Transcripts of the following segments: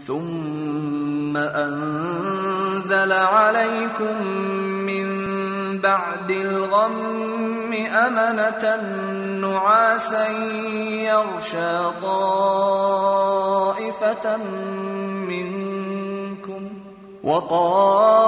ثم أنزل عليكم من بعد الغم أمنة نعاسا يغشى طائفة منكم وطائفة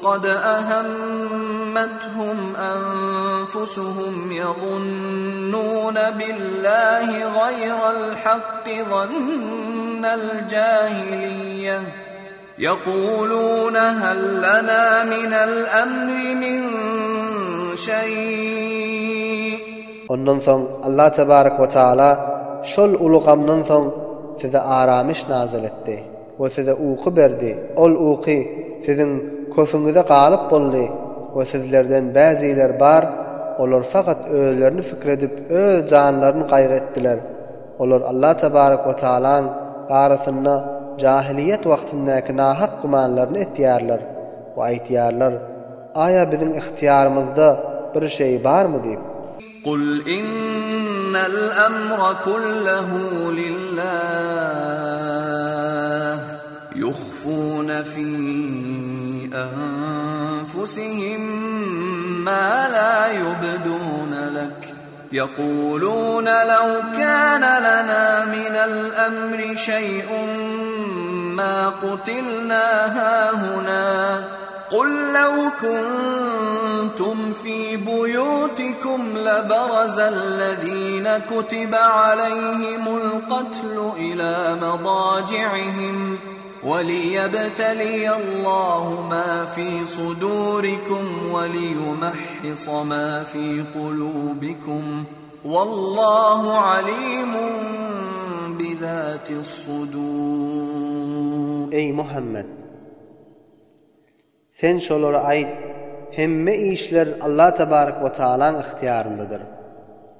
قد أهمتهم أنفسهم يظنون بالله غير الحق ظن الجاهلية يقولون هل لنا من الأمر من شيء Ondan soň Allah tebarek we taala şol uly gamdan soň size aramyş nazyl etdi we size uky berdi. Ol uky siziň köfüňize galyp boldy we sizlerden bäziler bar, olar fakat özlerini pikir edip öz janlaryny gaýgy etdiler. Olar Allah tebarek we taalaň barasynda jahylyýet wagtyndaky nahak gümanlaryny etýärler we aýtýarlar, Aýa biziň ygtyýarymyzda bir şeý barmy diýip. Kul innel emre kullehu lillah yuhfune fi enfusihim ma la yubdune lek Ýekulune lew kâne lenâ minel emri şeý'un mâ kutilnâ hâhunâ Kul lew kuntum fî buyûtikum lebereze'llezîne kutibe aleyhimul katlu ilâ medâci'ihim وَلِيَبْتَلِيَ اللّٰهُ مَا فِي صُدُورِكُمْ وَلِيُمَحِّصَ مَا فِي قُلُوبِكُمْ وَاللّٰهُ عَلِيمٌ بِذَاتِ الصُّدُورِ Eý, Muhammet! Sen şolara aýt, Hemme işler Allah tebarek we taalaň ygtyýaryndadyr.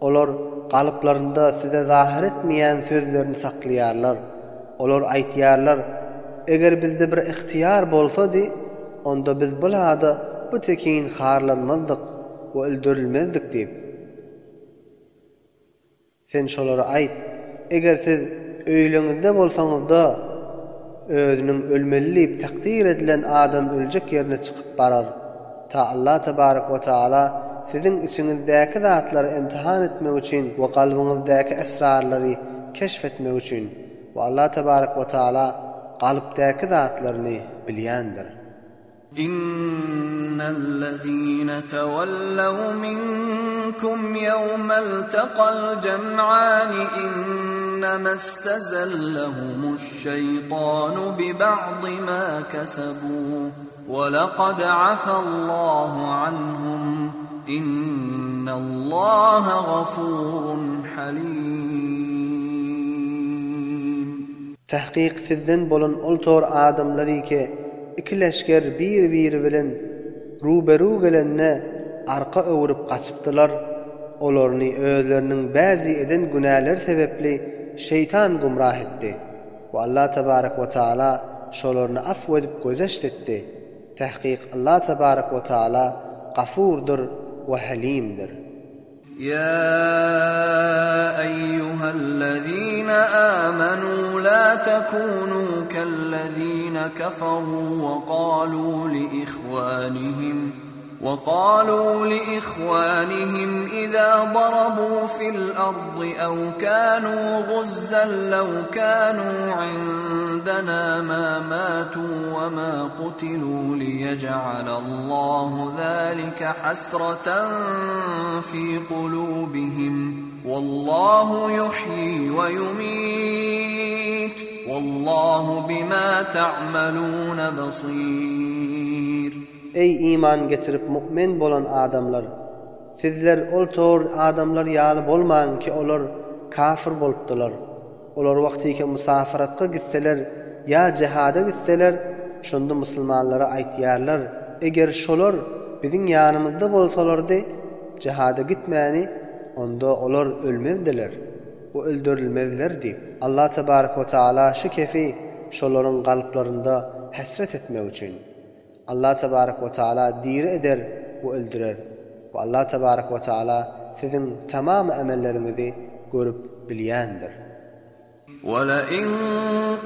Olar galyplarynda size zahyr etmeýän sözlerini saklaýarlar. Olar aýtýarlar, Eger bizde bir ygtyýar bolsady, onda biz bulada bu tekin harlanmazdyk we öldürilmezdik diýip. Sen şolara aýt, Eger siz öýleňizde bolsaňyzda, özüniň ölmeli diýip takdyr edilen adam öljek ýerine çykyp barar. Ta Allah tebarek we taala siziň içiňizdäki zatlary imtihan etmek üçin we kalbyňyzdaky esrarlary keşf etmek üçin we Allah tebarek we taala galypdaky zatlaryny bilýändir. Innellezine tewellew minkum ýewmel tekal jem'ani innema istezellehumuş-şeýtanu biba'dy ma kesebu we lekad afallahu anhum innallaha gafurun halim. Tahkyk sizden bolan ol tor adamlar ki Iki leşger bir-biri bilen ruberu gelende arka öwrüp gaçypdylar. Olaryny özleriniň bäzi eden günäleri sebepli şeýtan gumrah etdi. We Allah tebarek we taala şolaryny afw edip gözeşt etdi. Tahkyk Allah tebarek we taala Gafurdyr we Halimdir. Ýa eýýuhellezine âmenû lâ tekûnû kellezine keferû we galû liihwânihim we galû liihwânihim izâ darabû fil ardy ew kânû guzzan lew kânû indenâ mâ mâtû we mâ kutilû liýej'alallahu zâlike hasratan fi kulubihim wallahu yuhyi we yumit wallahu bima ta'malun basir. Eý iman getirip mu'min bolan adamlar! Sizler ol tor adamlar ýaly bolmaň ki olar kafir bolupdylar. Olar wagtyky mysafaratga gitseler ýa jihada gitseler, şonda musulmanlara aýtýarlar, Eger şolar biziň ýanymyzda bolsalardy, jihada gitmäni, onda olar ölmezdiler we öldürilmezler diýip. Allah tebarek we taala şu kefi şolaryň kalplarynda hesret etmek üçin. Allah tebarek we taala diri eder we öldürer. We Allah tebarek we taala siziň tamam amelleriňizi görüp bilýändir. Welein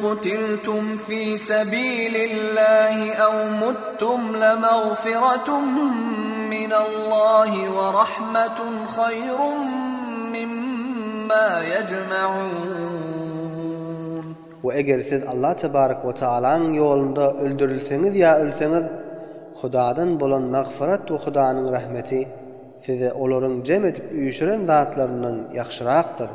kutiltum fi sebilillahi ew muttum lemagfiratun minallahi we rahmetun haýrun mimma ýejmeun. We eger siz Allah tebarek we taalaň ýolunda öldürilseňiz ýa ölseňiz, Hudadan bolan magfyrat we Hudanyň rahmeti size olaryň jem edip üýşüren zatlaryndan ýagşyrakdyr.